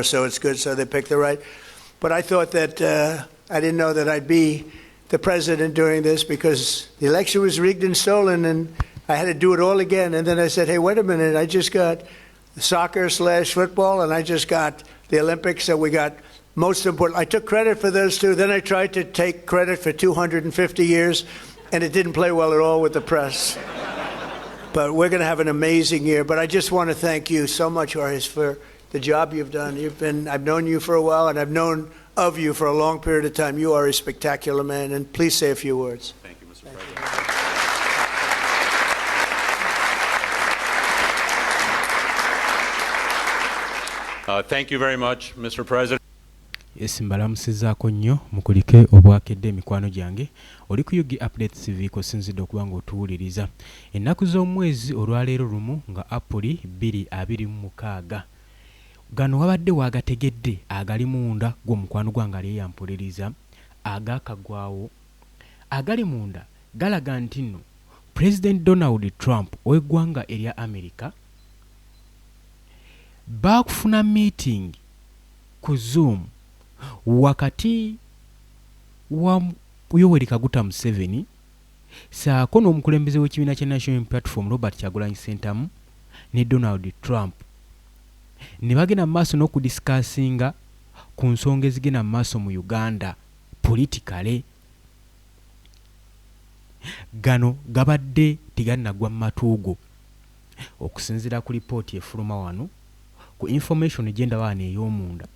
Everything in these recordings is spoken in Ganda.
So it's good, so they picked the right. But I thought that I didn't know that I'd be the president during this because the election was rigged and stolen, and I had to do it all again. And then I said, hey, wait a minute, I just got soccer/football, and I just got the Olympics, so we got most important. I took credit for those two. Then I tried to take credit for 250 years, and it didn't play well at all with the press. But we're going to have an amazing year. But I just want to thank you so much, Jorge, for the job you've done. I've known you for a while, and I've known of you for a long period of time. You are a spectacular man, and please say a few words. Thank you, Mr. President. Thank you very much, Mr. President. Yes, mbalamusizaako nnyo, mukulike obwakedde emikwano gyange. Oli ku UG Update TV kosinzidde okuba nga otuwuliriza. Ennaku z'omwezi olwaleero 1 nga Apuli 2026. Gano wabadde wagategedde agali munda gw'omukwano gwange ali eyampuliriza, agakagwawo agali munda galaga nti nno President Donald Trump ow'eggwanga erya America baakufuna meeting ku Zoom wakati wa Yoweri Kaguta Museveni saako n'omukulembeze w'ekibiina kya National Platform Robert Kyagulanyi Ssentamu ne Donald Trump, ne bagenda mu maaso n'okudiscussinga ku nsonga ezigenda mu maaso mu Uganda politically. Gano gabadde tegannagwa mu matu go. Okusinziira ku lipooti efuluma wano, ku information gye ndaba wano ey'omunda,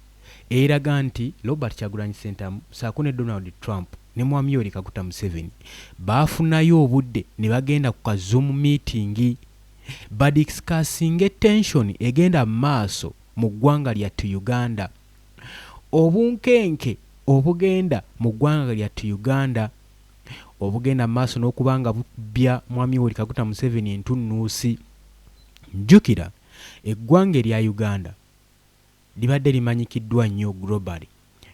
eraga nti Robert Kyagulanyi Ssentamu saako ne Donald Trump ne Mwami Yoweri Kaguta Museveni baafunayo obudde ne bagenda ku ka Zoom meeting badiscussinge tension egenda mu maaso mu ggwanga lyattu Uganda, obunkenke obugenda mu ggwanga lyattu Uganda, obugenda mu maaso n'okuba nga bubbya Mwami Yoweri Kaguta Museveni entunnuusi. Jjukira eggwanga erya Uganda libadde limanyikiddwa nnyo globally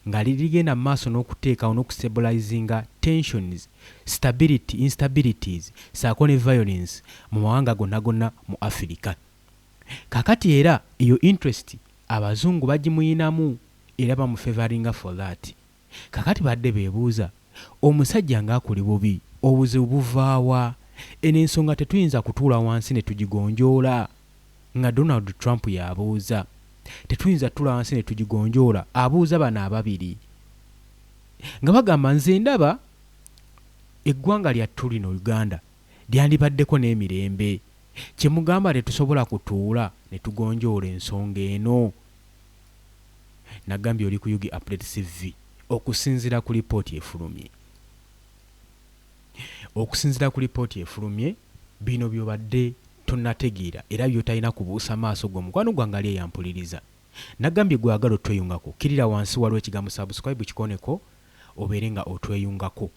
nga lirigenda mu maaso n'okuteekawo n'okustabilizinga tensions, stability, instabilities saako ne violence mu mawanga gonna gonna mu Afirika. Kaakati era eyo interest abazungu bagimuyinamu era bamufavoringa for that. Kaakati badde beebuuza, omusajja ng'akuli bubi, obuzibu buvaawa? Eno ensonga tetuyinza kutuula wansi ne tugigonjoola? Nga Donald Trump y'abuuza, tetuyinza tutuula wansi ne tugigonjoola? Abuuza bano ababiri nga bagamba, nze ndaba eggwanga lyattu lino Uganda lyandibaddeko n'emirembe. Kye mugamba tetusobola kutuula ne tugonjoola ensonga eno? Nagambye oli ku UG Update CV. Okusinziira ku lipooti efulumye, okusinziira ku lipooti efulumye, bino by'obadde tonnategeera era by'otalina kubuusa maaso gwe omukwano gwange ali eyampuliriza. Nagambye gwagala otweyungako, kkirira wansi waliwo ekigambo subscribe, kikoneko obeere nga otweyungako.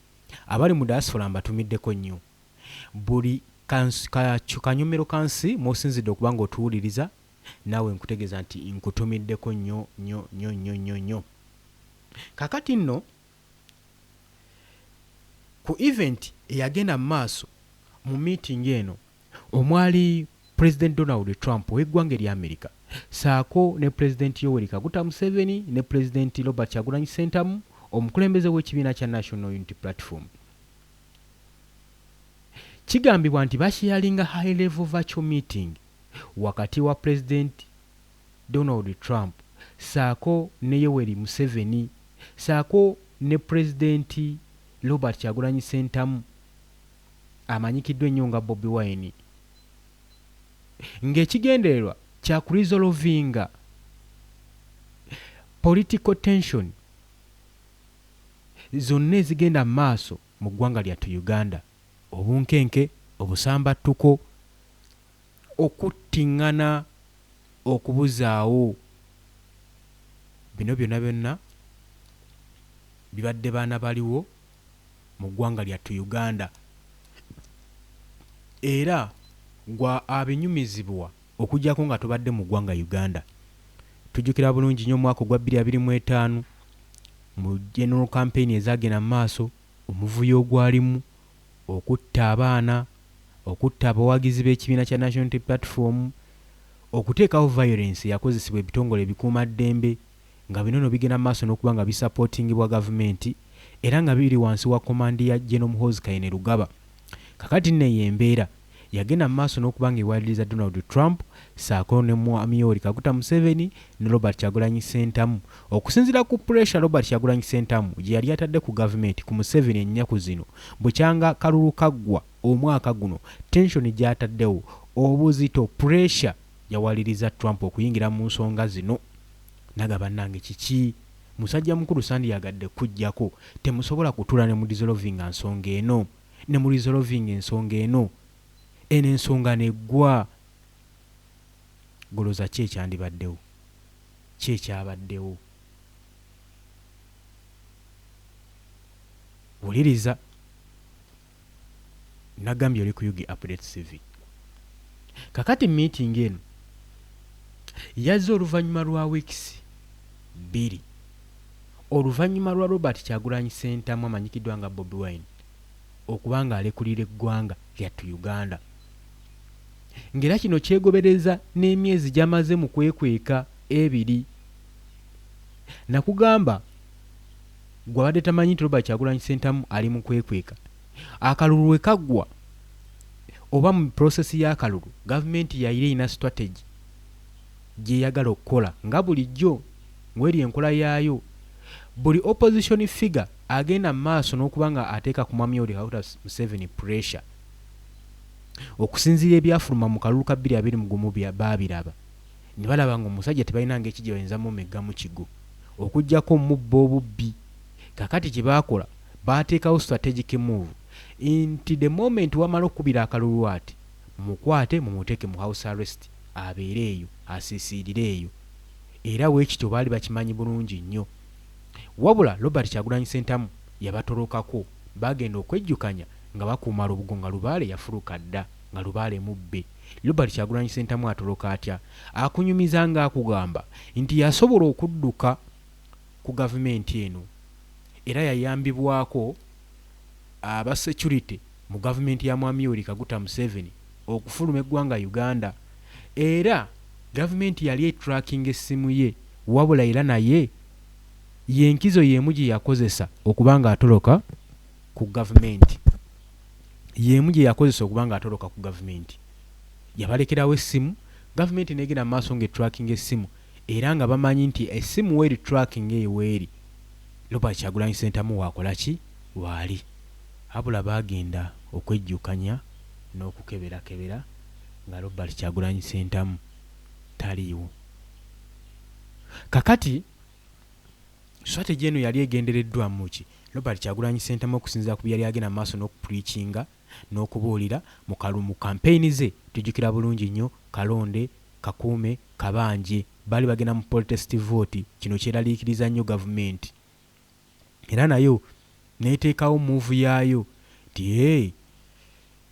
Abali mu diaspora mbatumiddeko nnyo. Buli kanyomero kansi mw'osinzidde okuba nga otuwuliriza, naawe nkutegeeza nti nkutumiddeko nnyo nnyo nnyo nnyo nnyo nnyo. Kaakati nno ku event eyagenda mu maaso mu meeting eno omwali President Donald Trump ow'eggwanga erya America saako ne President Yoweri Kaguta Museveni ne President Robert Kyagulanyi Ssentamu omukulembeze w'ekibiina kya National Unity Platform, kigambibwa nti basharinga high level virtual meeting wakati wa President Donald Trump saako ne Yoweri Museveni saako ne President Robert Kyagulanyi Ssentamu amanyikiddwa ennyo nga Bobi Wine, ng'ekigendererwa kya kuresolvinga political tension zonna ezigenda mu maaso mu ggwanga lyattu Uganda, obunkenke, obusambattuko, okuttiŋŋana, okubuzaawo. Bino byonna byonna bibadde baana baliwo mu ggwanga lyattu Uganda, era gwa abinyumizibwa okuggyako nga tobadde mu ggwanga Uganda. Tujjukira bulungi nnyo omwaka ogwa 2025 mu general campaign ezagenda mu maaso, omuvuyo ogwalimu okutta abaana, okutta abawagizi b'ekibiina kya National Unity Platform, Okuteekawo violence eyakozesebwa ebitongole ebikuumaddembe nga bino no bigenda mu maaso n'okuba nga bisupportingibwa gavumenti era nga biri wansi wa command ya General Muhoozi Kainerugaba. Kakati nno eyo embeera yagenda mu maaso n'okuba nga ewaliriza Donald Trump ssaako ne Mwami Yoweri Kaguta Museveni ne Robert Kyagulanyi Ssentamu. Okusinziira ku pressure Robert Kyagulanyi Ssentamu gye yali atadde ku gavumenti ku Museveni enyaku zino bukyanga kalulu kaggwa omwaka guno, tension gy'ataddewo, obuzito, pressure yawaliriza Trump okuyingira mu nsonga zino. Naga bannange kiki? Musajja mukulu sandyagadde kukuggyako. Temusobola kutuula ne mudissolvinga nsonga eno, ne muresolvinga ensonga eno. Eno ensonga n'eggwa. Goloza ki ekyandibaddewo? Ki ekyabaddewo? Wuliriza. Nagambye oli ku UG Updates TV. Kakati meeting eno yazze oluvannyuma lwa weeks 2 oluvannyuma lwa Robert Kyagulanyi Ssentamu amanyikiddwa nga Bobi Wine okuba nga alekulira eggwanga lyattu Uganda, ng'era kino kyegobereza n'emyezi gy'amaze mu kwekweka ebiri. Nakugamba gwe abadde tamanyi nti Robert Kyagulanyi Ssentamu ali mu kwekweka. Akalulu we kaggwa oba mu process y'akalulu, gavumenti yayira erina strategy gy'eyagala okukola nga bulijjo ng'eri enkola yaayo. Buli opposition figure agenda mu maaso n'okuba nga ateeka ku Mwami Yoweri Kaguta Museveni pressure. Okusinziira ebyafuluma mu kalulu ka 2021 baabiraba ne balaba ng'omusajja tebalina ngeri ki gye bayinza mumeggamu kigo okuggyako mubba obubbi. Kaakati kye baakola, baateekawo strategic move nti the moment wamala okukubira akalulu ati mumukwate mumuteeke mu house arrest abeere eyo asiisiirire eyo. Era bwekityo baali bakimanyi bulungi nnyo. Wabula Robert Kyagulanyi Ssentamu yabatolokako. Baagenda okwejjukanya nga bakuuma lubugo nga Lubaale yafuluka dda, nga Lubaale mubbe. Robert Kyagulanyi Ssentamu atoloka atya? Akunyumiza nga akugamba nti yasobola okudduka ku gavumenti eno era yayambibwako aba security mu gavumenti ya Mwami Yoweri Kaguta Museveni okufuluma eggwanga Uganda. Era gavumenti yali etrackinga essimu ye, wabula era naye y'enkizo y'emu gye yakozesa okuba ng'atoloka ku gavumenti. Y'emu gye yakozesa okuba ng'atoloka ku gavumenti. Yabalekerawo essimu, gavumenti n'egenda mu maaso ng'etrackinga essimu era nga bamanyi nti essimu weeri tracking eyo weeri, Robert Kyagulanyi Ssentamu waakola ki? Waali. Wabula baagenda okwejjukanya n'okukeberakebera nga Robert Kyagulanyi Ssentamu taliiwo. Kakati strategy eno yali egendereddwamu ki? Robert Kyagulanyi Ssentamu okusinziira ku bye yali agenda mu maaso n'okupreachinga n'okubuulira mu kalu mu campaign ze, tujjukira bulungi nnyo kalonde, kakuume, kabanje, baali bagenda mu protest vote. Kino kyeraliikiriza nnyo gavumenti era nayo n'eteekawo move yaayo nti ee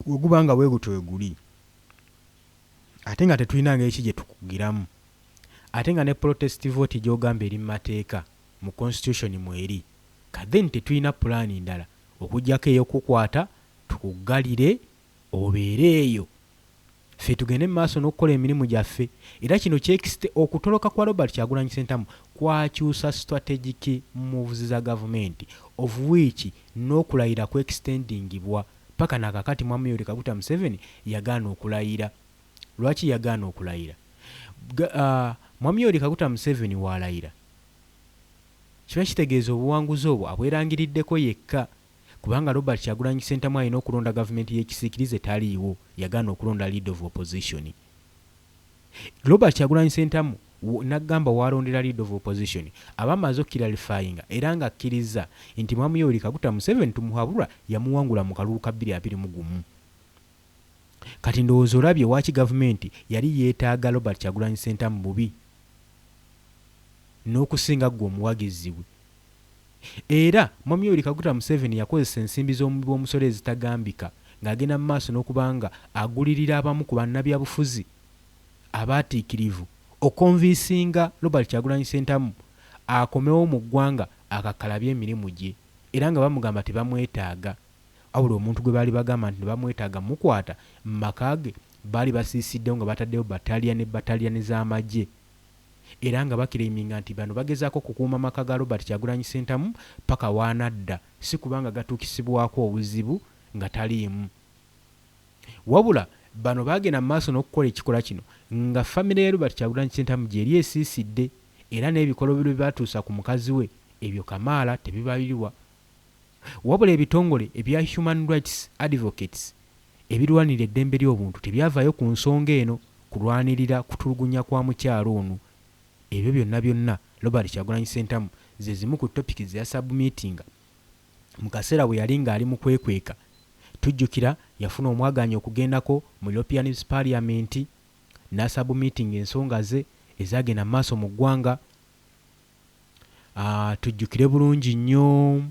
bwe guba nga bwe gutyo we guli ate nga tetulina ngeri ki gye tukugiramu, ate nga ne protest vote gy'ogamba eri mu mateeka mu constitution mweri, ka then tetulina pulaani ndala okuggyako ey'okukukwata tukuggalire obeere eyo ffe tugende mu maaso n'okukola emirimu gyaffe. Era kino kyekisite okutoloka kwa Robert Kyagulanyi Ssentamu kwakyusa strategic moves za gavumenti, of which n'okulayira kwextendingibwa paka nakakati. Mwami Yoweri Kaguta Museveni yagaana okulayira. Lwaki yagaana okulayira? Mwami Yoweri Kaguta Museveni waalayira kiba kitegeeza obuwanguzi obwo abwerangiriddeko yekka, kubanga Robert Kyagulanyi Ssentamu alina okulonda gavumenti y'ekisiikirize taliiwo. Yagaana okulonda leader of opposition. Robert Kyagulanyi Ssentamu n'agamba w'alondera leader of opposition aba amaze okuclarifyinga era ng'akkiriza nti Mwami Yoweri Kaguta Museveni Tumuhabulwa yamuwangula mu kalulu ka 2021. Kati ndowooza olabye waaki gavumenti yali yeetaaga Robert Kyagulanyi Ssentamu bubi n'okusinga ggwe omuwagizi we. Era Mwami Yoweri Kaguta Museveni yakozesa ensimbi z'omuwi w'omusolo ezitagambika ng'agenda mu maaso n'okuba nga agulirira abamu ku bannabyabufuzi abaatiikirivu okonvinsinga Robert Kyagulanyi Ssentamu akomewo mu ggwanga akakkalabye emirimu gye, era nga bamugamba tebamwetaaga. Wabula omuntu gwe baali bagamba nti bamwetaaga mukwata mu maka ge Baali basiisiddewo nga bataddewo battaliya ne battaliya z'amagye era nga baclaiminga nti bano bagezaako kukuuma maka ga Robert Kyagulanyi Ssentamu paka waanadda, si kubanga gatuukisibwako obuzibu nga taliimu. Wabula bano baagenda mu maaso n'okukola ekikolwa kino nga famire ya Robert Kyagulanyi Ssentamu gyeri esiisidde, era n'ebikolobero bye batuusa ku mukazi we ebyo kamaala tebibalirwa. Wabula ebitongole ebya Human Rights Advocates ebirwanirira eddembe ly'obuntu tebyavaayo ku nsonga eno kulwanirira kutulugunya kwa mukyala ono. Ebyo byonna byonna Robert Kyagulanyi Ssentamu ze zimu ku topics ze yasubmitinga mu kaseera bwe yali ng'ali mu kwekweka. Tujjukira yafuna omwagaanya okugendako mu European Parliament n'asubmitinga ensonga ze ezagenda mu maaso mu ggwanga. Tujjukire bulungi nnyo,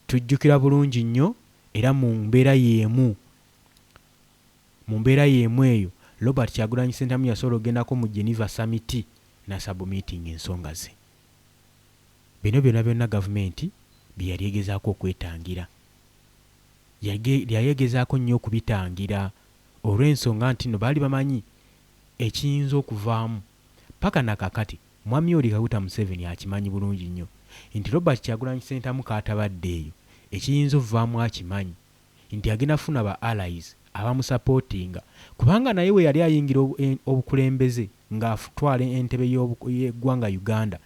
tujjukira bulungi nnyo era mu mbeera y'emu, mu mbeera y'emu eyo Robert Kyagulanyi Ssentamu yasobola okugendako mu Geneva Summit n'asubmitinga ensonga ze. Bino byonna byonna gavumenti bye yali egezaako okwetangira, yali egezaako nnyo okubitangira olw'ensonga nti nno baali bamanyi ekiyinza okuvaamu. Paka nakakati Mwami Yoweri Kaguta Museveni akimanyi bulungi nnyo nti Robert Kyagulanyi Ssentamu k'atabadde eyo ekiyinza ovaamu, akimanyi nti agenda kufuna ba allies abamusupportinga, kubanga naye we yali ayingira obukulembeze ng'atwala entebe y'eggwanga Uganda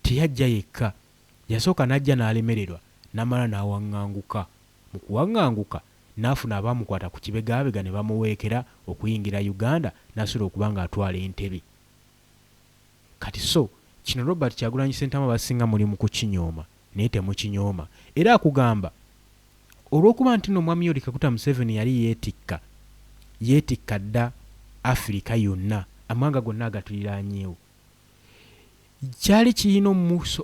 teyajja yekka. Yasooka n'ajja n'alemererwa, n'amala n'awaŋŋanguka. Mu kuwaŋŋanguka n'afuna abaamukwata ku kibegaabega ne bamuweekera okuyingira Uganda, n'asobola okuba ng'atwala entebe. Kati so kino Robert Kyagulanyi Ssentamu abasinga muli mu kukinyooma, naye temukinyooma. Era akugamba olw'okuba nti nno Mwami Yoweri Kaguta Museveni yali yeetikka dda Afirika yonna, amawanga gonna agatuliraanyeewo, kyali kirina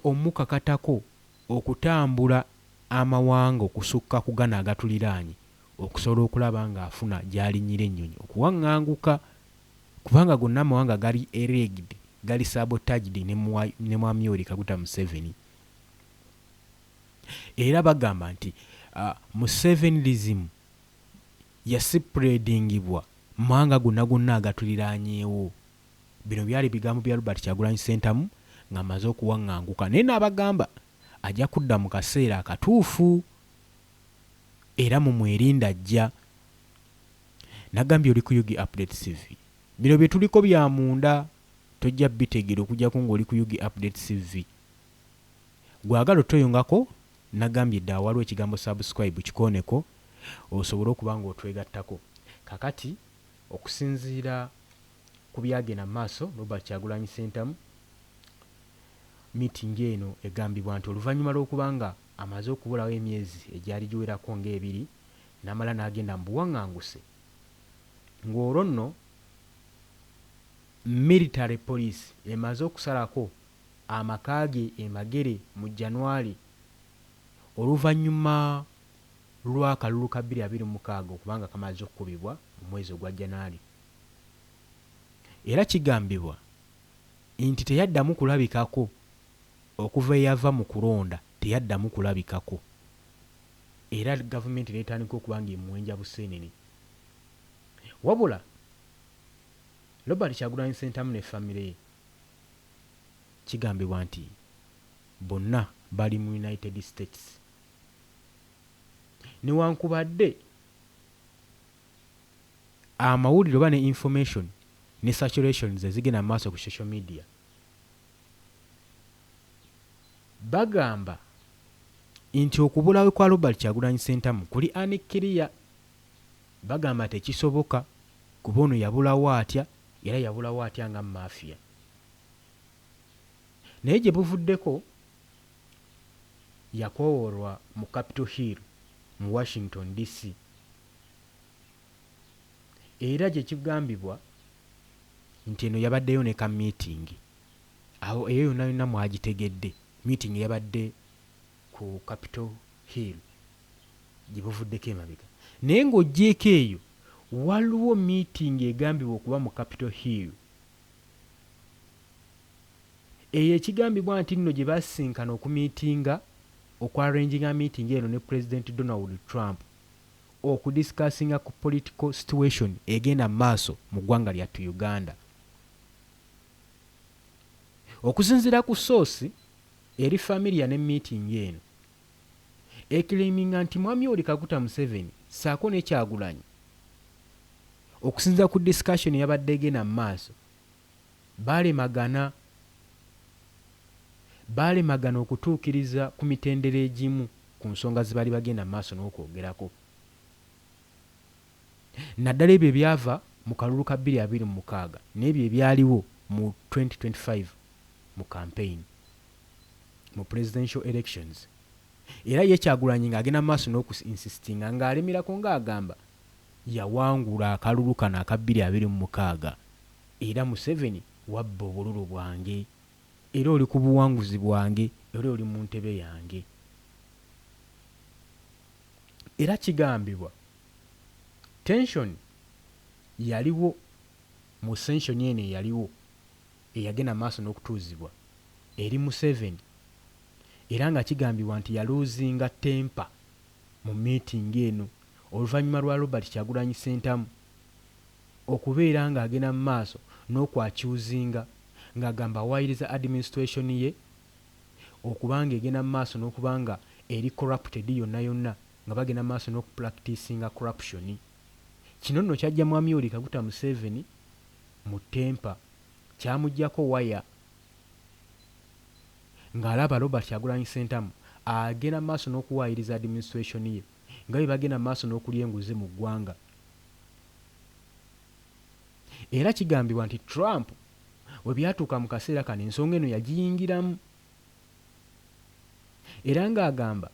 omukakatako okutambula amawanga okusukka ku gano agatuliraanye okusobola okulaba ng'afuna gy'alinnyira ennyonyi okuwaŋŋanguka, kubanga gonna amawanga gali rigged, gali sabotaged ne Mwami Yoweri Kaguta Museveni. Era bagamba nti Musevenism yaspreadingibwa mu mawanga gonna gonna agatuliraanyeewo. Bino byali bigambo bya Robert Kyagulanyi Ssentamu ng'amaze okuwaŋŋanguka, naye n'abagamba ajja kudda mu kaseera akatuufu era mumwerinde ajja. Nagambye oli ku UG Update TV. Bino bye tuliko bya munda, tojja bitegeera okuggyako ng'oli ku UG Update TV. Gwagala otweyungako, nagambye dda waliwo ekigambo subscribe, kikooneko osobole okuba ng'otwegattako. Kakati okusinziira ku byagenda mu maaso, Robert Kyagulanyi Ssentamu meeting eno egambibwa nti oluvannyuma lw'okuba nga amaze okubulawo emyezi egyali giwerako ng'ebiri, n'amala n'agenda mu buwaŋŋanguse, ng'olwo nno military police emaze okusalako amaka ge e Magere mu January oluvannyuma lw'akalulu ka 2026 okubanga kamaze okukubibwa mu mwezi ogwa January. Era kigambibwa nti teyaddamu kulabikako okuva eyava mu kulonda, teyaddamu kulabikako, era gavumenti n'etandika okuba ng'emuwenja buseenene. Wabula Robert Kyagulanyi Ssentamu ne famire ye kigambibwa nti bonna bali mu United States, newankubadde amawulire oba ne information ne circulations ezigenda mu maaso ku social media bagamba nti okubulawo kwa Robert Kyagulanyi Ssentamu kuli unclear. Bagamba tekisoboka, kuba ono yabulawo atya, era yabulawo atya nga mafia? Naye gye buvuddeko yakoowoolwa mu Capitol Hill mu Washington DC, era gye kigambibwa nti eno yabaddeyo ne ka meeting awo. Eyo yonna yonna mwagitegedde, meeting yabadde ku Capitol Hill gye buvuddeko emabega. Naye ng'oggyeeko eyo, waliwo meeting egambibwa okuba mu Capitol Hill eyo, ekigambibwa nti nno gye basinkana okumiitinga, okwarranginga meeting eno ne President Donald Trump. Okudiscussinga ku political situation egenda mu maaso mu ggwanga lyattu Uganda. Okusinziira ku source eri familiar ne meeting eno, eclaiminga nti Mwami Yoweri Kaguta Museveni ssaako ne Kyagulanyi okusinziira ku discussion eyabadde egenda mu maaso baalemagana baalemagana okutuukiriza ku mitendera egimu ku nsonga ze baali bagenda mu maaso n'okwogerako naddala ebyo ebyava mu kalulu ka 2026 n'ebyo ebyaliwo mu 2025 mu campaign mu presidential elections. Era ye Kyagulanyi ng'agenda mu maaso n'okuinsistinga ng'alemerako ng'agamba yawangula akalulu kano aka 2026 era Museveni wabba obululu bwange era oli ku buwanguzi bwange era oli mu ntebe yange. Era kigambibwa tension yaliwo mu session eno eyaliwo eyagenda mu maaso n'okutuuzibwa eri Museveni era nga kigambibwa nti yalosinga temper mu meeting eno oluvannyuma lwa Robert Kyagulanyi Ssentamu okubeera ng'agenda mu maaso n'okwaccusinga ng'agamba awaayiriza administration ye okuba ng'egenda mu maaso n'okuba nga eri corrupted yonna yonna nga bagenda mu maaso n'okupracticinga corruption. Kino nno kyajja Mwami Yoweri Kaguta Museveni mu temper, kyamuggyako waya ng'alaba Robert Kyagulanyi Ssentamu agenda mu maaso n'okuwaayiriza administration ye nga bwe bagenda mu maaso n'okulya enguzi mu ggwanga. Era kigambibwa nti Trump we byatuuka mu kaseera kano ensonga eno yagiyingiramu era ng'agamba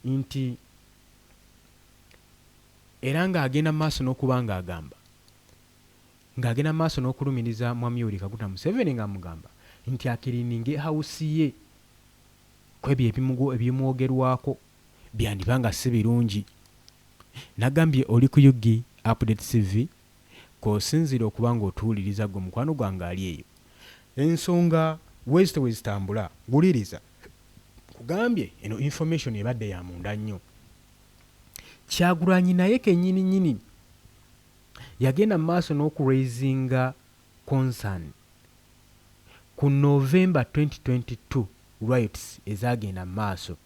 nti era ng'agenda mu maaso n'okuba ng'agamba ng'agenda mu maaso n'okulumiriza Mwami Yoweri Kaguta Museveni ng'amugamba nti acleaninge house ye ku ebyo ebimwogerwako byandiba nga si birungi. Nagambye oli ku UG Update TV kw'osinziira okuba ng'otuwuliriza ggwe mukwano gwange ali eyo. Ensonga wezito we zitambula wuliriza kugambye eno information ebadde ya munda nnyo. Kyagulanyi naye kennyini nnyini yagenda mu maaso n'okuraisinga concern ku November 2022 riots ezagenda mu maaso.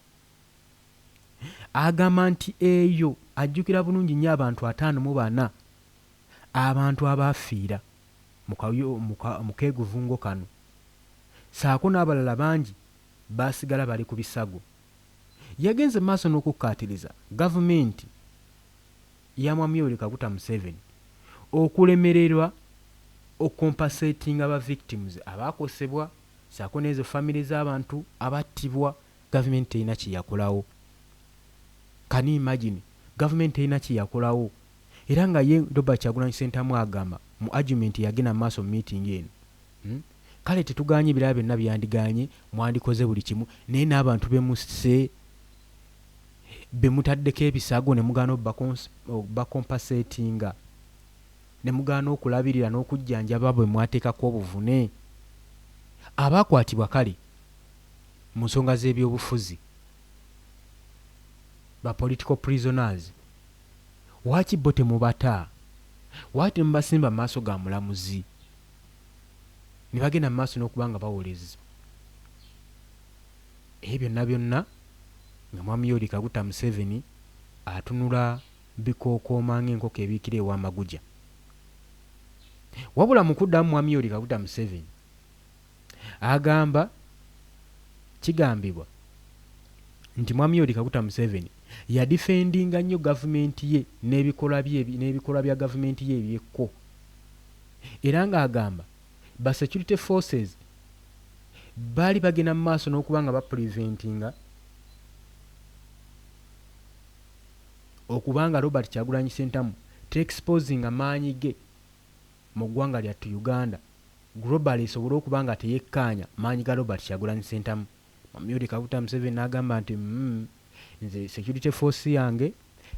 Agamba nti eyo ajjukira bulungi nnyo abantu 54 abantu abaafiira mu keeguvungo kano ssaako n'abalala bangi baasigala bali ku bisago. Yagenze mu maaso n'okukkaatiriza gavumenti ya Mwami Yoweri Kaguta Museveni okulemererwa okucompensatinga ba victims abaakosebwa ssaako n'ezo famire z'abantu abattibwa. Gavumenti terina kye yakolawo. Can you imagine? Gavumenti terina kye yakolawo era nga ye Robert Kyagulanyi Ssentamu agamba mu argument yagenda mu maaso mu meeting eno, Kale tetuganye ebirala byonna byandiganye mwandikoze buli kimu naye n'abantu bemusse bemutaddeko ebisago ne mugaana obacompensatinga ne mugaana okulabirira n'okujjanjaba bwe mwateekako obuvune abaakwatibwa kale mu nsonga z'ebyobufuzi ba political prisoners waaki bo temubata waaki temubasimba mu maaso ga mulamuzi ne bagenda mu maaso n'okuba nga bawolezebwa ebyo byonna byonna nga Mwami Yoweri Kaguta Museveni atunula bikookooma ng'enkoko ebiikira ew'amaguja. Wabula mu kuddamu Mwami Yoweri Kaguta Museveni agamba kigambibwa nti Mwami Yoweri Kaguta Museveni yadefendinga nnyo gavumenti ye n'ebikolwa bye n'ebikolwa bya gavumenti ye ebyekko era ng'agamba ba security forces baali bagenda mu maaso n'okuba nga bapreventinga okuba nga Robert Kyagulanyi Ssentamu teexposinga maanyi ge mu ggwanga lyattu Uganda global esobole okuba nga teyekkaanya maanyi ga Robert Kyagulanyi Ssentamu. Mwami Yoweri Kaguta Museveni n'agamba nti nze security force yange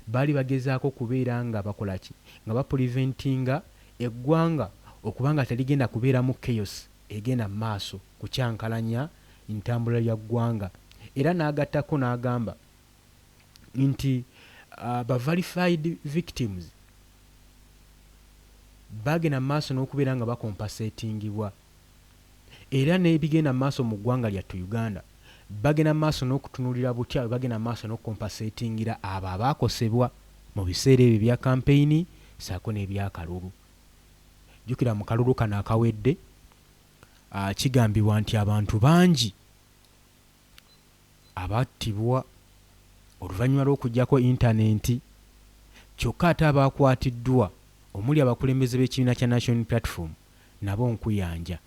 baali bagezaako kubeera nga bakola ki nga bapreventinga eggwanga okuba nga terigenda kubeeramu chaos egenda mu maaso kukyankalanya ntambula ya ggwanga era n'agattako n'agamba nti Ba verified victims bagenda mu maaso n'okubeera nga bacompensatingibwa, era n'ebigenda mu maaso mu ggwanga lyattu Uganda bagenda mu maaso n'okutunuulira butya bwe bagenda mu maaso n'okucompensatingira abo abaakosebwa mu biseera ebyo ebya kampeyini ssaako n'ebyakalulu. Jjukira mu kalulu kano akawedde, kigambibwa nti abantu bangi abattibwa oluvannyuma lw'okuggyako intanenti, kyokka ate abaakwatiddwa omuli abakulembeze b'ekibiina kya National Unity Platform nabo nkuyanja,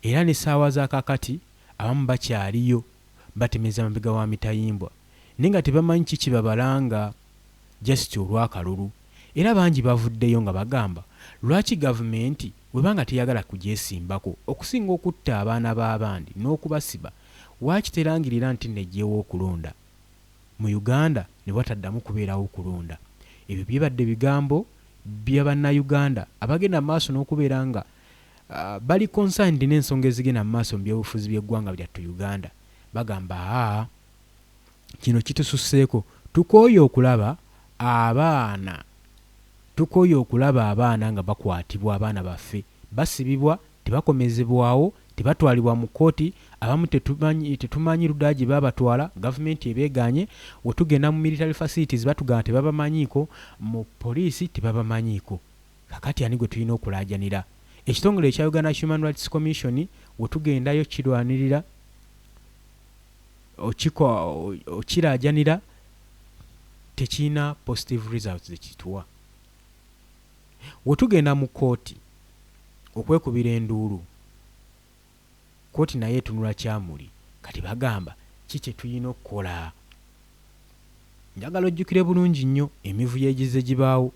era n'essaawa za kaakati abamu bakyaliyo batemeza mabega wa mitayimbwa naye nga tebamanyi ki kibabalanga just olw'akalulu. Era bangi bavuddeyo nga bagamba lwaki gavumenti bweba nga teyagala kugyesimbako okusinga okutta abaana b'abandi n'okubasiba, waaki terangirira nti neggyewo okulonda mu Uganda ne wataddamu kubeerawo kulonda. Ebyo bibadde bigambo bya Bannayuganda abagenda mu maaso n'okubeera nga bali concerned n'ensonga ezigenda mu maaso mu byobufuzi by'eggwanga lyattu Uganda. Bagamba aa kino kitususseeko, tukooye okulaba abaana, tukooye okulaba abaana nga bakwatibwa, abaana baffe basibibwa, tebakomezebwawo, tebatwalibwa mu kkooti, abamu tetumanyi ludda gye babatwala, gavumenti ebeegaanye. We tugenda mu military facilities batugamba tebabamanyiiko, mu poliisi tebabamanyiiko. Kakati ani gwe tulina okulaajanira? Ekitongole ekya Uganda Human Rights Commission we tugendayo kirwanirira okiraajanira, tekirina positive results zekituwa. We tugenda mu kkooti okwekubira enduulu, kkooti naye etunula kyamuli. Kati bagamba ki kye tulina okukola? Njagala ojjukire bulungi nnyo emivuyo egizze gibaawo.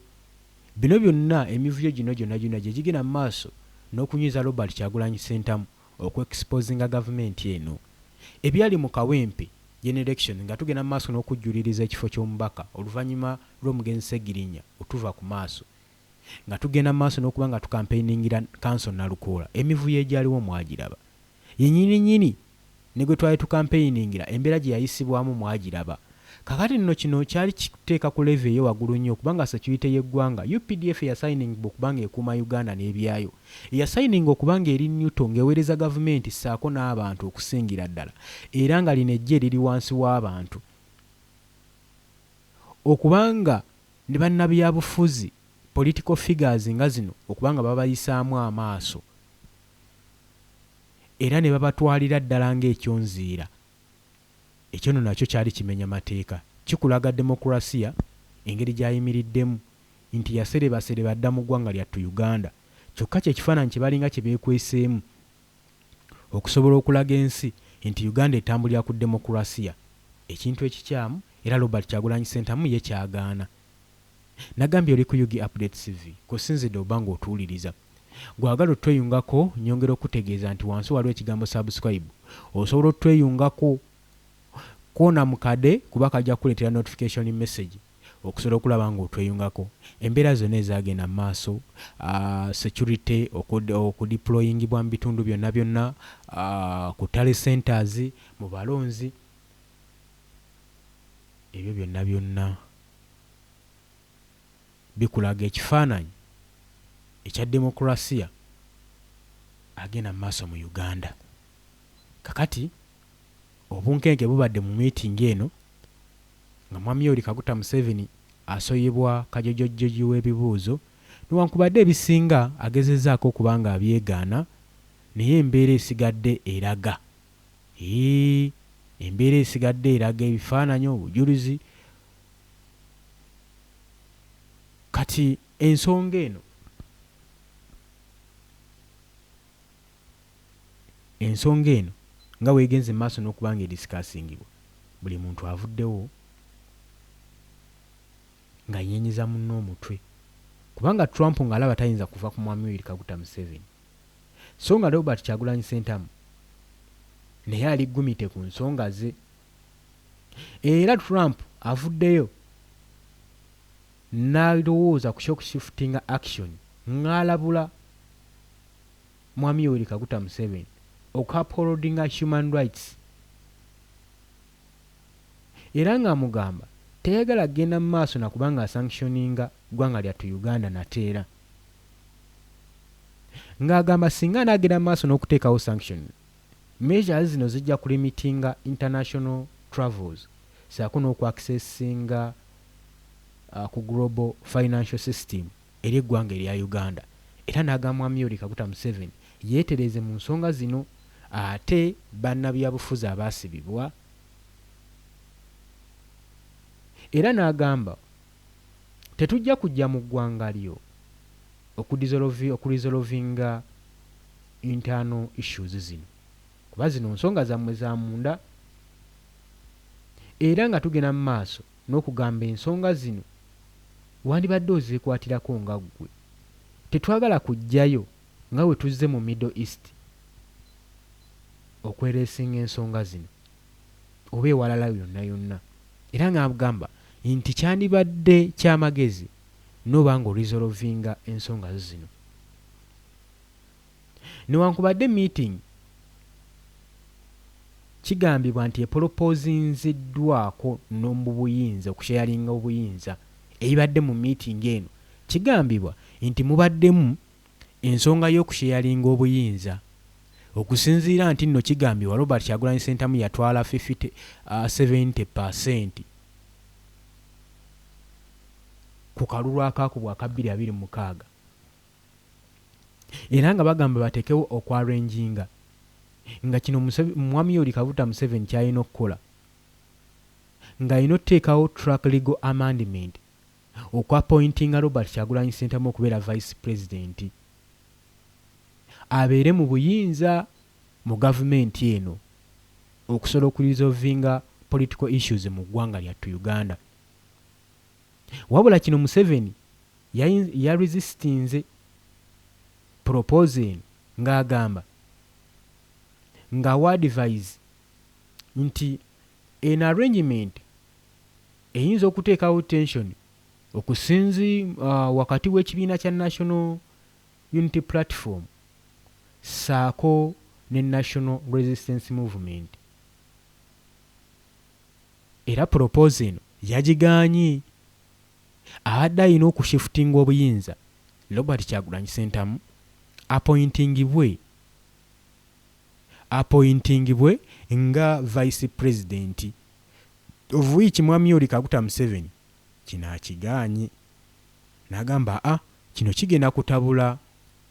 Bino byonna, emivuyo gino gyonna gyonna gye gigenda mu maaso n'okunyiiza Robert Kyagulanyi Ssentamu okuexposinga gavumenti eno. Ebyali mu Kawempe general election nga tugenda mu maaso n'okujjuliriza ekifo ky'omubaka oluvannyuma lw'omugenzi Ssegirinya otuva ku maaso, nga tugenda mu maaso n'okuba nga tucampaigningira Counsel Nalukoola, emivuyo egyaliwo mwagiraba. Yennyini nnyini ne gwe twali tucampaigningira embeera gye yayisibwamu mwagiraba. Kakati nno kino kyali kikuteeka ku level eyo waggulu nnyo, kubanga security y'eggwanga UPDF eyasigningibwa okuba nga ekuuma Uganda n'ebyayo, eyasigninga okuba nga eri neutral ng'eweereza gavumenti ssaako n'abantu okusingira ddala, era nga lino eggye eriri wansi w'abantu, okubanga ne bannabyabufuzi political figures nga zino okuba nga babayisaamu amaaso era ne babatwalira ddala ng'ekyonziira, ekyo nno nakyo kyali kimenya mateeka. Kikulaga demokurasiya engeri gy'ayimiriddemu nti yaserebasereba dda mu ggwanga lyattu Uganda, kyokka kye kifaananyi kye balinga kye beekweseemu okusobola okulaga ensi nti Uganda etambulira ku demokurasiya, ekintu ekikyamu era Robert Kyagulanyi Ssentamu ye kyagaana. Nagambye oli ku UG Update TV kw'osinzidde oba ng'otuwuliriza. Gw'agala otweyungako, nnyongera okukutegeeza nti wansi waliwo ekigambo subscribe, osobola otweyungako koona mu kade kuba kajja kukuleetera notification message okusobola okulaba ng'otweyungako. Embeera zonna ezagenda mu maaso, security okudeployingibwa mu bitundu byonna byonna, ku tally centers, mu balonzi, ebyo byonna byonna bikulaga ekifaananyi ekya demokurasiya agenda mu maaso mu Uganda. Kakati obunkenke bubadde mu meeting eno nga Mwami Yoweri Kaguta Museveni asoyebwa kajojojjoji w'ebibuuzo, newankubadde ebisinga agezezzaako okuba nga abyegaana, naye embeera esigadde eraga, embeera esigadde eraga ebifaananyi, obujulizi. Kati ensonga eno nga weegenze mu maaso n'okuba nga ediscussingibwa, buli muntu avuddewo nga yenyenyeza munne omutwe, kubanga Trump ng'alaba tayinza kuva ku Mwami Yoweri Kaguta Museveni, so nga Robert Kyagulanyi Ssentamu naye ali gumite ku nsonga ze. Era Trump avuddeyo n'alowooza ku ky'okushiftinga action ng'alabula Mwami Yoweri Kaguta Museveni okuupholdinga human rights, era ng'amugamba Teyagala kugenda mu maaso na kuba ng'asanctioninga ggwanga lyattu Uganda nate era. Ng'agamba singa anaagenda mu maaso n'okuteekawo sanctions, measures zino zijja kulimitinga international travels ssaako n'okwaccessinga ku global financial system eri eggwanga erya Uganda. Era n'agamba Mwami Yoweri Kaguta Museveni yeetereeze mu nsonga zino ate bannabyabufuzi abaasibibwa. Era n'agamba tetujja kujja mu ggwanga lyo okuresolvinga internal issues zino kuba zino nsonga zammwe za munda. Era nga tugenda mu maaso n'okugamba ensonga zino wandibadde ozekwatirako nga ggwe. Tetwagala kujjayo nga bwe tuzze mu Middle East okweresinga ensonga zino oba ewalala yonna yonna. Era ng'agamba nti kyandibadde kyamagezi n'oba ng'oresolvinga ensonga zo zino. Newankubadde meeting kigambibwa nti epolopozinziddwako n'omu buyinza okusharinga obuyinza ebibadde mu meeting eno, kigambibwa nti mubaddemu ensonga y'okusharinga obuyinza okusinziira nti nno kigambibwa Robert Kyagulanyi Ssentamu yatwala 70% ku kalulu akaakubwa aka 2026, era nga bagamba bateekewo okwarranginga nga kino Mwami Yoweri Kaguta Museveni ky'alina okukola ng'alina okuteekawo track legal amendment okwappointinga Robert Kyagulanyi Ssentamu okubeera vice president abeere mu buyinza mu gavumenti eno okusobola okuresolvinga political issues mu ggwanga lyattu Uganda. Wabula kino Museveni yaresistinze proposal eno ng'agamba ng'awa advise nti eno arrangement eyinza okuteekawo tension okusinzi wakati w'ekibiina kya National Unity Platform ssaako ne National Resistance Movement. Era proposal eno yagigaanye. Abadde alina okushiftinga obuyinza Robert Kyagulanyi Ssentamu appointingibwe nga vice president, of which Mwami Yoweri Kaguta Museveni kino akigaanye n'agamba a kino kigenda kutabula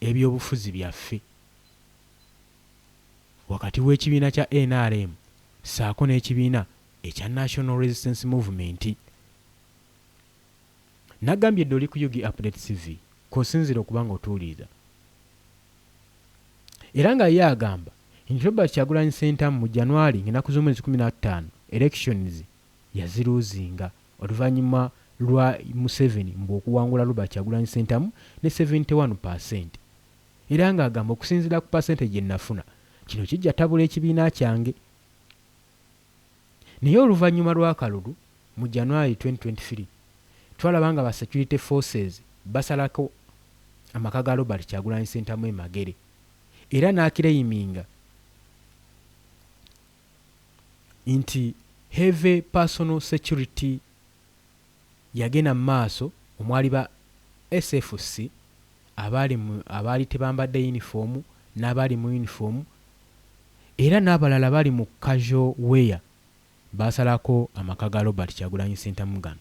ebyobufuzi byaffe wakati w'ekibiina kya NRM ssaako n'ekibiina ekya National Resistance Movement. Nagambye dde oli ku UG Update TV kw'osinziira okuba nga otuwuliriza. Era nga ye agamba nti Robert Kyagulanyi Ssentamu mu January ng'ennaku z'omwezi 15 elections yaziruuzinga oluvannyuma lwa Museveni mbu okuwangula Robert Kyagulanyi Ssentamu ne 71%. Era ng'agamba okusinziira ku percentage gye nafuna kino kijja tabula ekibiina kyange. Naye oluvannyuma lw'akalulu mu January 2023 twalaba nga ba security forces basalako amaka ga Robert Kyagulanyi Ssentamu e Magere era n'aclaiminga nti heavy personal security yagenda mu maaso omwali ba SFC abaali tebambadde yunifoomu n'abaali mu yunifoomu era n'abalala bali mu casual wear baasalako amaka ga Robert Kyagulanyi Ssentamu gano.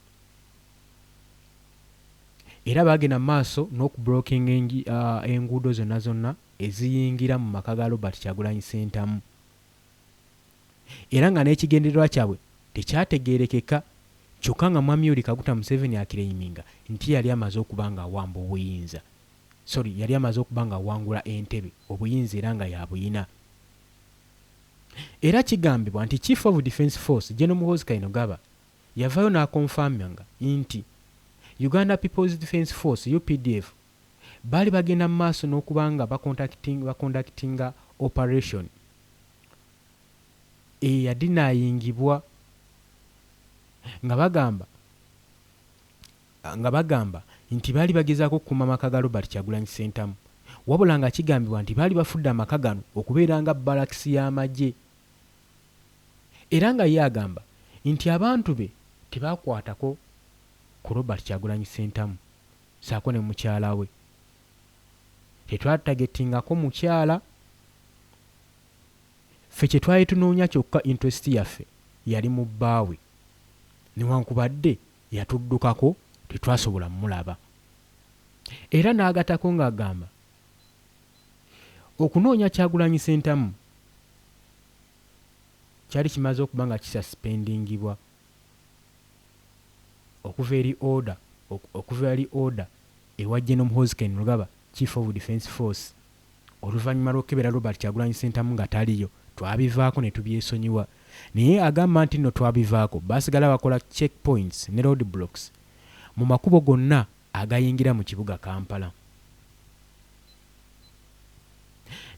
Era baagenda mu maaso n'okublockinga enguudo zonna zonna eziyingira mu maka ga Robert Kyagulanyi Ssentamu. Era nga n'ekigendererwa kyabwe tekyategeerekeka, kyokka nga Mwami Yoweri Kaguta Museveni aclaiminga nti yali amaze okuba ng'awamba obuyinza. Sorry, yali amaze okuba ng'awangula entebe, obuyinza era nga y'abuyina. Era kigambibwa nti Chief of Defence Force General Muhoozi Kainerugaba yavaayo n'aconfirminga nti Uganda People's Defence Force UPDF baali bagenda mu maaso n'okuba nga baconductinga operation eyadenyingibwa nga bagamba nti baali bagezaako okukuuma amaka ga Robert Kyagulanyi Ssentamu, wabula nga kigambibwa nti baali bafudde amaka gano okubeera nga barracks y'amagye. Era nga ye agamba nti abantu be Tebakwatako ku Robert Kyagulanyi Ssentamu ssaako ne mukyala we. Tetwatagetingako mukyala. Ffe kye twali tunoonya kyokka interest yaffe yali mu bbaawe. Newankubadde yatuddukako tetwasobola mulaba. Era n'agatako ng'agamba okunoonya Kyagulanyi Ssentamu kyali kimaze okuba nga kisasipendingibwa okuva eri order okuva eri order ewa General Muhoozi Kainerugaba, Chief of Defence Force, oluvannyuma lw'okukebera Robert Kyagulanyi Ssentamu nga taliyo. Twabivaako ne tubyesonyiwa. Naye agamba nti nno twabivaako, baasigala bakola check points ne road blocks mu makubo gonna agayingira mu kibuga Kampala.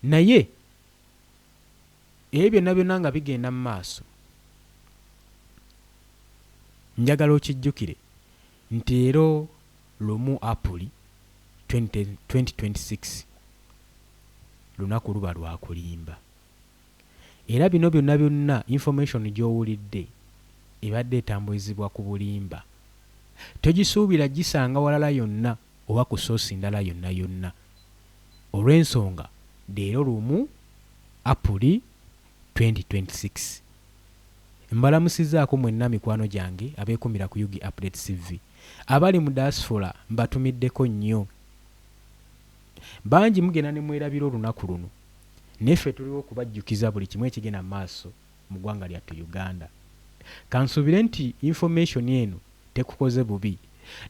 Naye ebyo byonna byonna nga bigenda mu maaso, njagala okijjukire nti leero 1 Apuli 2026 lunaku luba lwa kulimba. Era bino byonna byonna information gy'owulidde ebadde etambulizibwa ku bulimba. Togisuubira gisanga walala yonna oba ku source ndala yonna yonna. Olw'ensonga leero 1 Apuli 2026. Mbalamusizzaako mwenna mikwano gyange abeekumira ku UG Update TV. Abali mu diaspora mbatumiddeko nnyo. Bangi mugenda ne mwerabira olunaku luno. Naye ffe tuliwo okubajjukiza buli kimu ekigenda mu maaso mu ggwanga lyattu Uganda. Kansuubire nti information eno tekukoze bubi.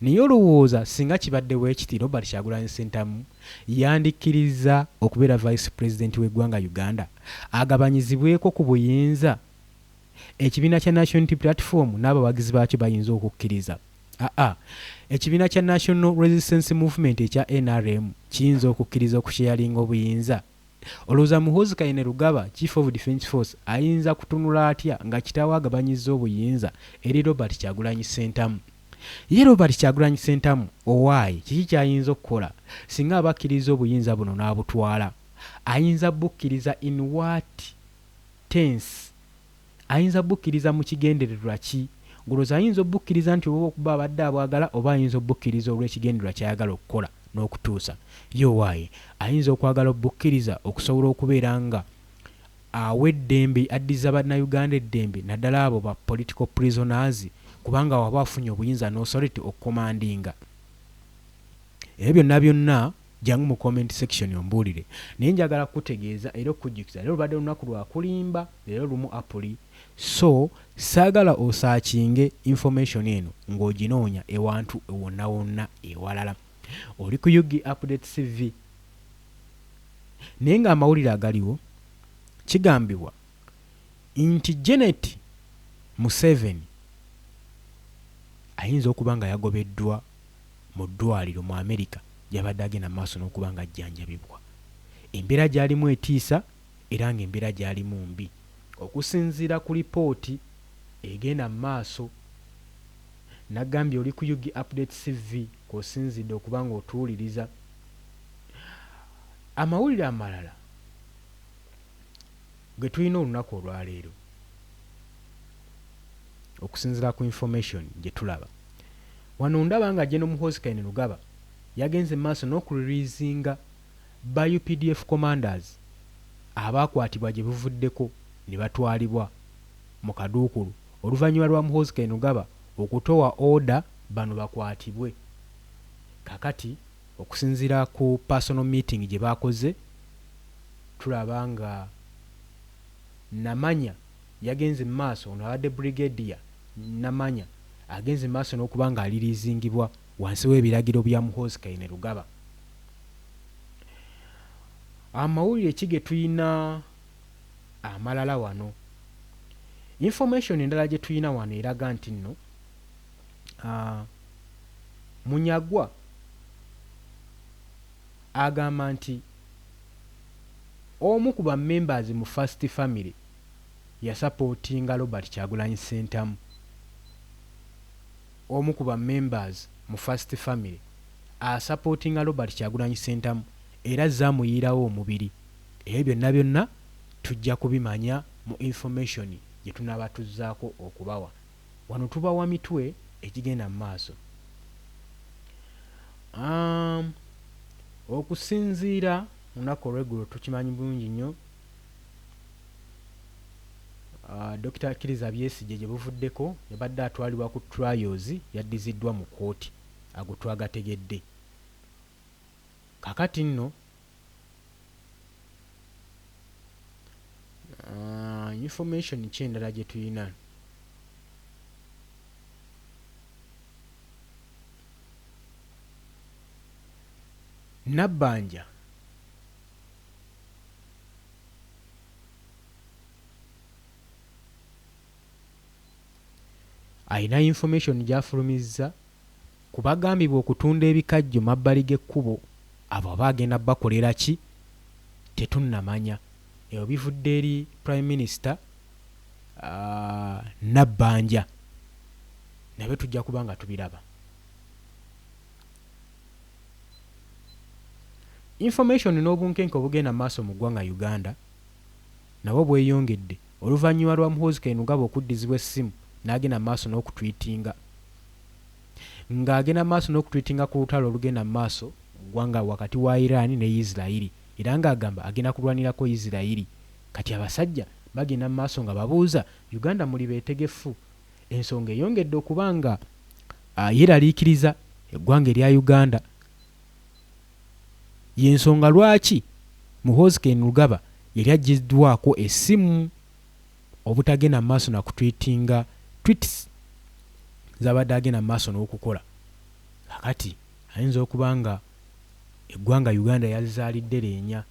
Naye olowooza singa kibadde bwe kiti Robert Kyagulanyi Ssentamu yandikkirizza okubeera Vice President w'eggwanga Uganda agabanyizibweko ku buyinza? Ekibiina kya National Unity Platform n'abawagizi baakyo bayinza okukkiriza? Aa, ekibiina kya National Resistance Movement ekya NRM kiyinza okukkiriza okusharinga obuyinza? Olowooza Muhoozi Kainerugaba, Chief of Defence Force, ayinza kutunula atya nga kitaawe agabanyizza obuyinza eri Robert Kyagulanyi Ssentamu? Ye Robert Kyagulanyi Ssentamu owaaye kiki ky'ayinza okukola singa aba akkiriza obuyinza buno n'abutwala? Ayinza bukkiriza in what tense? Ayinza bukkiriza mu kigendererwa ki? Ng'olowooza ayinza obukkiriza nti oba okuba abadde abwagala oba ayinza obukkiriza olw'ekigendererwa ky'ayagala okukola n'okutuusa? Ye owaaye ayinza okwagala obukkiriza okusobola okubeera nga awa eddembe, addiza Bannayuganda eddembe naddala abo ba political prisoners, kubanga waba afunye obuyinza n'authority okukomandinga. Ebyo byonna byonna jangu mu comment section ombuulire. Naye njagala kukutegeeza era okukujjukiza leero lubadde lunaku lwa kulimba, leero 1 Apuli. So saagala osaakinge information eno ng'oginoonya ewantu wonna wonna ewalala. Oli ku UG Update TV. Naye ng'amawulire agaliwo kigambibwa nti Janet Museveni ayinza okuba nga yagobeddwa mu ddwaliro mu Amerika gy'abadde agenda mu maaso n'okuba nga ajjanjabibwa. Embeera gy'alimu etiisa era ng'embeera gy'alimu mbi. Okusinziira ku lipooti egenda mu maaso, nagambye oli ku UG Update TV kw'osinzidde okuba ng'otuwuliriza. Amawulire amalala ge tulina olunaku olwaleero okusinziira ku information gye tulaba wano, ndaba nga General Muhoozi Kainerugaba yagenze mu maaso n'okureleasinga ba UPDF commanders abaakwatibwa gye buvuddeko ne batwalibwa mu kaduukulu oluvannyuma lwa Muhoozi Kainerugaba okutowa order bano bakwatibwe. Kakati okusinziira ku personal meeting gye baakoze, tulaba nga Namanya yagenze mu maaso, ono abadde brigadier Namanya agenze mu maaso n'okuba nga aliriizingibwa wansi w'ebiragiro bya Muhoozi Kainerugaba. Amawulire ki ge tuyina amalala wano? Information endala gye tuyina wano eraga nti nno Munyagwa agamba nti omu ku ba members mu First Family yasapootinga Robert Kyagulanyi Ssentamu. Omu ku ba members mu First Family asapootinga Robert Kyagulanyi Ssentamu era azze amuyiirawo omubiri. Ebyo byonna byonna tujja kubimanya mu information gye tunaaba tuzzaako okubawa. Wano tubawa mitwe egigenda mu maaso. Okusinziira lunaku olweggulo tukimanyi bulungi nnyo, Dokita Kiriza Besigye gye buvuddeko yabadde atwalibwa ku trials, yaddiziddwa mu kkooti. Ago twagategedde. Kakati nno information ki endala gye tuyina? Nabbanja alina information gy'afulumizza ku bagambibwa okutunda ebikajjo mabbali g'ekkubo. Abo aba agenda bakolera ki tetunnamanya. Ebyo bivudde eri Prime Minister Nabbanja, nabyo tujja kuba nga tubiraba. Information n'obunkenke obugenda mu maaso mu ggwanga Uganda nabwo bweyongedde oluvannyuma lwa Muhoozi Kainerugaba okuddizibwa essimu n'agenda mu maaso n'okutwitinga ng'agenda mu maaso n'okutwitinga ku lutalo olugenda mu maaso mu ggwanga wakati wa Iran ne Isiraeri, era ng'agamba agenda kulwanirako Isiraeri. Kati abasajja bagenda mu maaso nga babuuza Uganda muli beetegefu? Ensonga eyongedde okuba nga yeeraliikiriza eggwanga erya Uganda. Y'ensonga lwaki Muhoozi Kainerugaba yali aggyiddwako essimu obutagenda mu maaso na kutwitinga tweets z'abadde agenda mu maaso n'okukola. Kaakati ayinza okuba nga eggwanga Uganda yalizaalidde leenya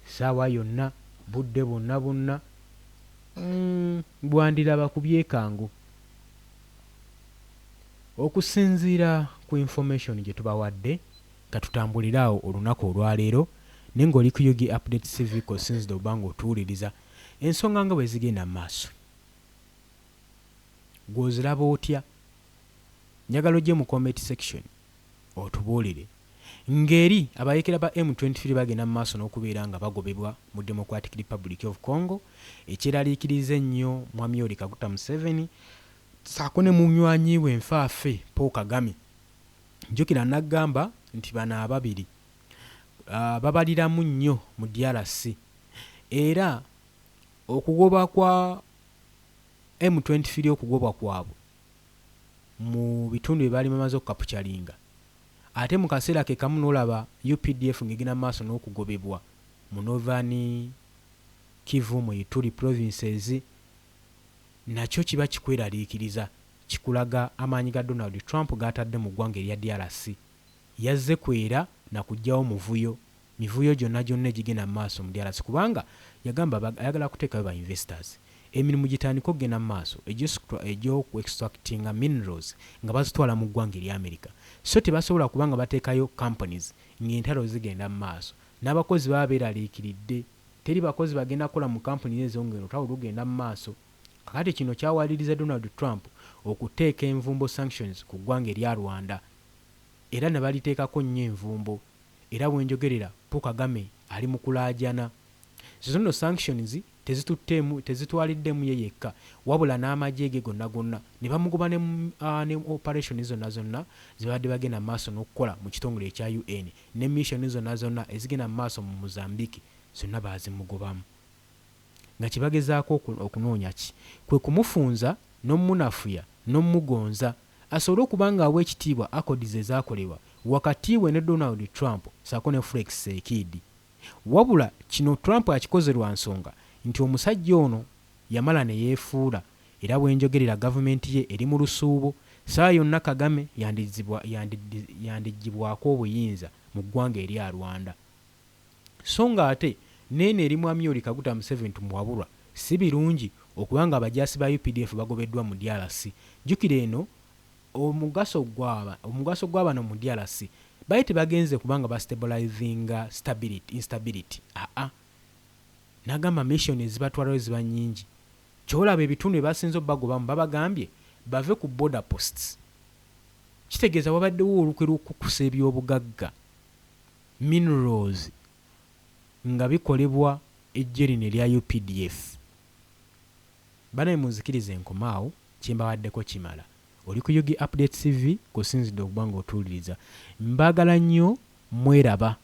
ssaawa yonna, budde bwonna bwonna, bwandiraba ku byekango. Okusinziira ku information gye tubawadde, ka tutambulire awo olunaku olwaleero, naye ng'oli ku UG Update TV kw'osinzidde okuba ng'otuwuliriza ensonga nga bwe zigenda mu maaso. Ggwe oziraba otya? Njagala ojje mu comment section otubuulire. Ng'eri abayeekera ba M23 bagenda mu maaso n'okubeera nga bagobebwa mu Democratic Republic of Congo, ekyeraliikiriza ennyo Mwami Yoweri Kaguta Museveni ssaako ne munywanyi we nfaafe Paul Kagame. Jjukira nagamba nti bano ababiri babaliramu nnyo mu DRC era okugoba kwa M23 okugobwa kwabwe mu bitundu bye baali bamaze okukapucalinga ate mu kaseera ke kamu n'olaba UPDF ng'egenda mu maaso n'okugobebwa mu Northern Kivu, mu Ituri provinces, nakyo kiba kikweraliikiriza, kikulaga amaanyi ga Donald Trump g'atadde mu ggwanga erya DRC. Yazze kwera na kuggyawo muvuyo, mivuyo gyonna gyonna egigenda mu maaso mu DRC kubanga yagamba ayagala kuteekayo ba investors. Emirimu gitandike okugenda mu maaso egy'okuextractinga minerals nga bazitwala mu ggwanga erya America. So tebasobola kuba nga bateekayo companies ng'entalo zigenda mu maaso. N'abakozi baba beeraliikiridde. Teri bakozi bagenda kukola mu kampuni ezo ng'olutalo lugenda mu maaso. Kakati kino kyawaliriza Donald Trump okuteeka envumbo sanctions ku ggwanga erya Rwanda era ne baliteekako nnyo envumbo era we njogerera Paul Kagame ali mu kulaajana. Zino nno sanctions tezitutteemu tezitwaliddemu ye yekka wabula n'amagye ge gonna gonna ne bamugoba ne ne operation zonna zonna ze babadde bagenda mu maaso n'okukola mu kitongole ekya UN ne mission zonna zonna ezigenda mu maaso mu Mozambique zonna baazimugobamu. Nga kye bagezaako okunoonya ki? Kwe kumufunza n'omunafuya n'omugonza asobole okuba ng'awa ekitiibwa accords ezaakolebwa wakati we ne Donald Trump ssaako ne Flex Tsekidi. Wabula kino Trump akikoze lwa nsonga nti omusajja ono yamala ne yeefuula era we njogerera gavumenti ye eri mu lusuubo, ssaawa yonna Kagame yandiggyibwako obuyinza mu ggwanga erya Rwanda. So nga ate n'eno eri Mwami Yoweri Kaguta Museveni Tumuhaburwa si birungi okuba nga abajaasi ba updf bagobeddwa mu DRC. Jjukira eno omugaso gwa omugaso gwa bano mu DRC baali tebagenze kuba nga bastabilizinga stability instability aa n'agamba mission ezibatwalayo ziba nnyingi. Ky'olaba ebitundu bye basinze obagobamu babagambye bave ku border posts. Kitegeeza wabaddewo olukwe lw'okukukusa ebyobugagga, minerals, nga bikolebwa eggye lino erya updf. Banaye munzikirize nkome awo. Kyembawaddeko kimala. Oli ku Ug Updates TV kw'osinzidde okuba ng'otuwuliriza. Mbaagala nnyo, mweraba.